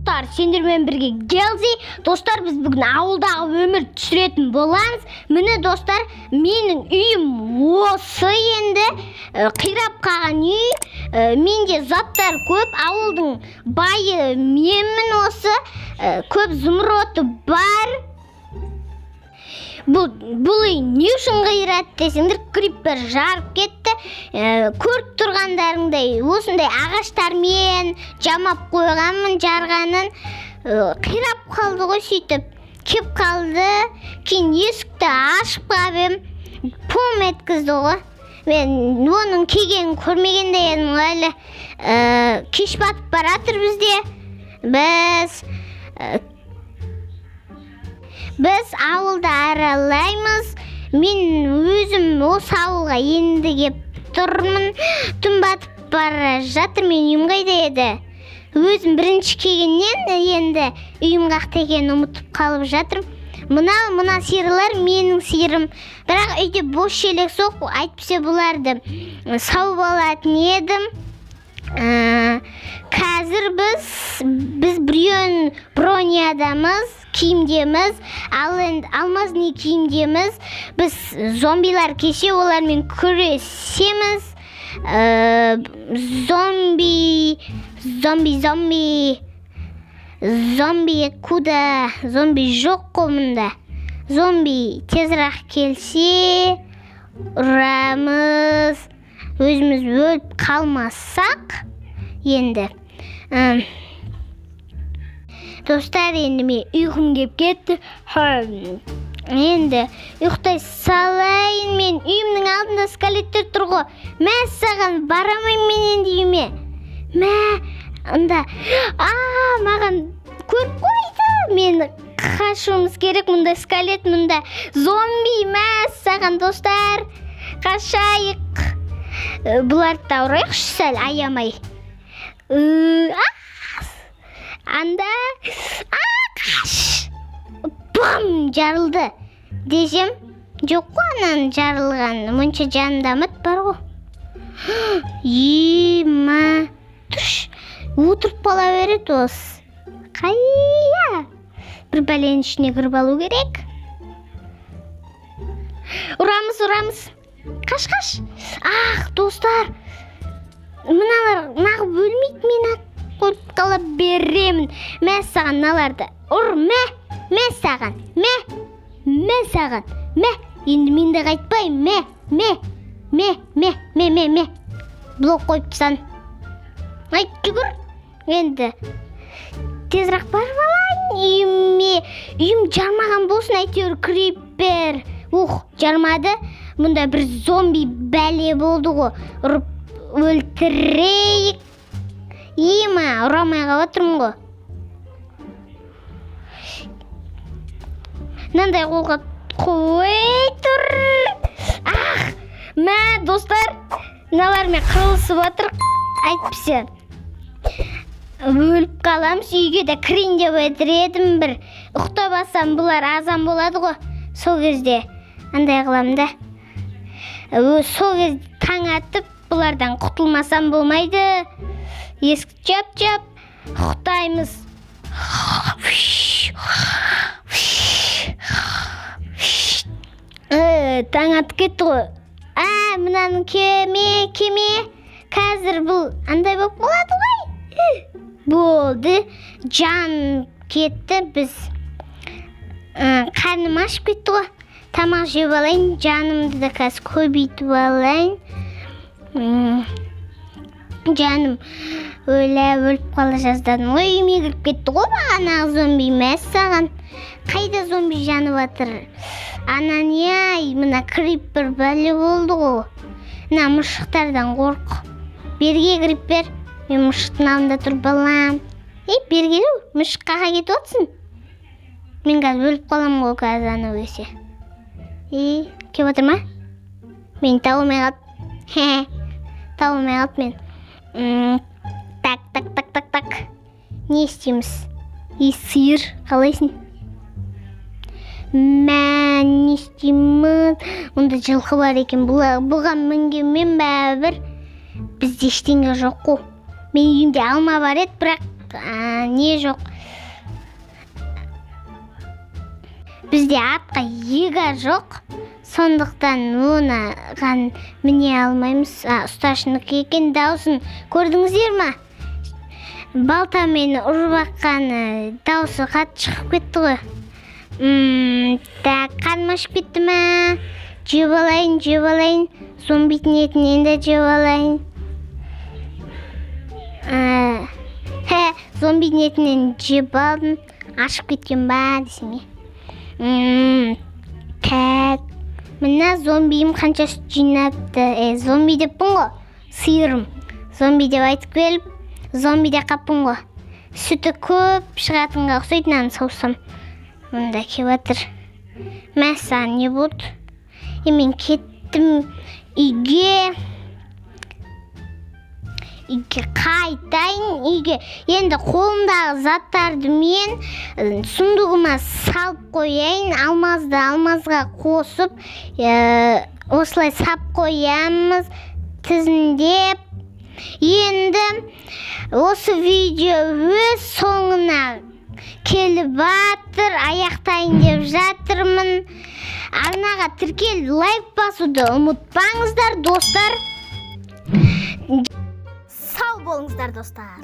Достар, сендермен бірге Гелзи. Достар, біз бүгін ауылдағы өмір түсіретін боламыз. Міне, достар, менің үйім осы енді. Қирап қалған үй. Менде заттар көп. Ауылдың байы менмін осы. Көп зумруды бар. Бұл үй не үшін қирады десеңдер, крипер жарып кетті. Көріп тұрғандарыңдай, осындай ағаштармен жамап қойғанмын жарғанын. Қирап қалды ғой, сөйтіп кеп қалды. Кейін есікті ашып қалып ем, пум еткізді ғой. Мен оның келгенін көрмеген де едім ғой әлі. Кеш батып баратыр бізде. Біз ауылды аралаймыз. Мен өзім осы ауылға енді кеп тұрмын. Түн батып бара жатыр. Мен үйім қайда еді? Өзім бірінші келгеннен енді үйім қақта екенін ұмытып қалып жатырмын. Мына сиырлар менің сиырым. Бірақ үйде бос шелек жоқ, әйтпесе бұларды сауып алатын едім. Қазір біз брониядамыз, киімдеміз, ал енді алмазный киімдеміз. Біз зомбилар кеше олармен күресеміз. Зомби, зомби, зомби, зомби куда? Зомби жоқ қой мұнда. Зомби тезірек келсе, ұрамыз. Өзіміз өліп қалмасақ енді. Достар, енді мен ұйқым кеп кетті. Енді ұйықтай салайын мен. Үйімнің алдында скелеттер тұр ғой. Мә саған, бара алмаймын мен енді үйіме. Мә, анда. А, маған көріп қойды. Мені қашуымыз керек. Мұнда скелет, мұнда зомби. Мә саған, достар. Қашайық. Бұларды да ұрайықшы сәл аямай. Анда, а, қаш! Бам, жарылды. Десем, жоқ қой ананың жарылған. Мұнша жанында мыт бар ғой. Ема, тұрш, отырып қала береді осы. Қая? Бір бәленің ішіне кіріп алу керек. Ұрамыз, ұрамыз. Қаш, қаш. Ах, достар. Мыналар нағып өлмейді, мен қойып қала беремін. Мә саған мыналарды. Ұр, мә, мә саған, мә, мә саған, мә. Енді мен де қайтпаймын, мә, мә, мә, мә, мә, мә, мә. Блок қойып тастадым. Ай, жүгір. Енді тезірек барып алайын үйіме. Үйім жармаған болсын әйтеуір крипер. Ух, жармады. Мұнда бір зомби бәле болды ғой. Ұрып өлтірейік. Ема, ұра алмай қалып отырмын ғой. Мынандай қолға қой тұр. Ах, мә, достар, мыналармен қырылысып жатыр. Әйтпесе өліп қаламыз. Үйге де кірейін деп отыр едім бір. Ұйықтап алсам, бұлар азан болады ғой. Сол кезде андай қыламын да. Сол кезде таң атып бұлардан құтылмасам болмайды. Есікті жап-жап ұйықтаймыз. Таң атып кетті ғой. А, мынаның кеме, кеме. Қазір бұл андай болып қалады ғой. Болды. Жан кетті біз. Қарным ашып кетті ғой. Тамақ жеп алайын, жанымды да қазір көбейтіп алайын. Жаным өлә өліп қала жаздадым ғой. Үйіме кіріп кетті ғой бағанағы зомби. Мәссаған, қайда зомби жанып жатыр? Ана не, ай, мына крипер бәле болды ғой. Мына мұшықтардан қорқ. Берге, крипер, мен мұшықтың алдында тұрып балам. Ей, бері кел, мұшық қақа кетіп отырсың. Мен қазір өліп қаламын ғой қазір анау келсе. Ей, келіп отыр ма? Мені таба алмай қалды. Таба алмай қалды мен. Так, так, так, так, так. Не істейміз? Ей, сиыр, қалайсың? Мә, не істеймін? Мұнда жылқы бар екен. Бұған мінгенмен бәрібір бізде ештеңе жоқ қой. Менің үйімде алма бар еді, бірақ Не жоқ, бізде атқа ега жоқ, сондықтан оныған міне алмаймыз. А, ұсташынікі екен. Даусын көрдіңіздер ма? Балтамен ұрып аққаны, даусы қатты шығып кетті ғой. Так, қарным ашып кетті ма? Жеп алайын, жеп алайын. Зомбидің етінен де жеп алайын. Хе, зомбидің етінен жеп алдым. Ашып кеткен ба десең, иә. Так, мына зомбиім қанша сүт жинапты? Зомби деппін ғой, сиырым. Зомби деп айтып келіп, зомби деп қаппын ғой. Сүті көп шығатынға ұқсайды мынаны саусам. Мында келіп жатыр. Мә, саған не болды? Мен кеттім үйге. Үйге қайтайын, үйге. Енді қолымдағы заттарды мен сундугыма салып қояйын. Алмазды алмазға қосып, осылай сап қоямыз тізімдеп. Енді осы видео өз соңына келіп жатыр, аяқтайын деп жатырмын. Арнаға тіркел, лайк басуды ұмытпаңыздар, достар. Сау болыңыздар, достар.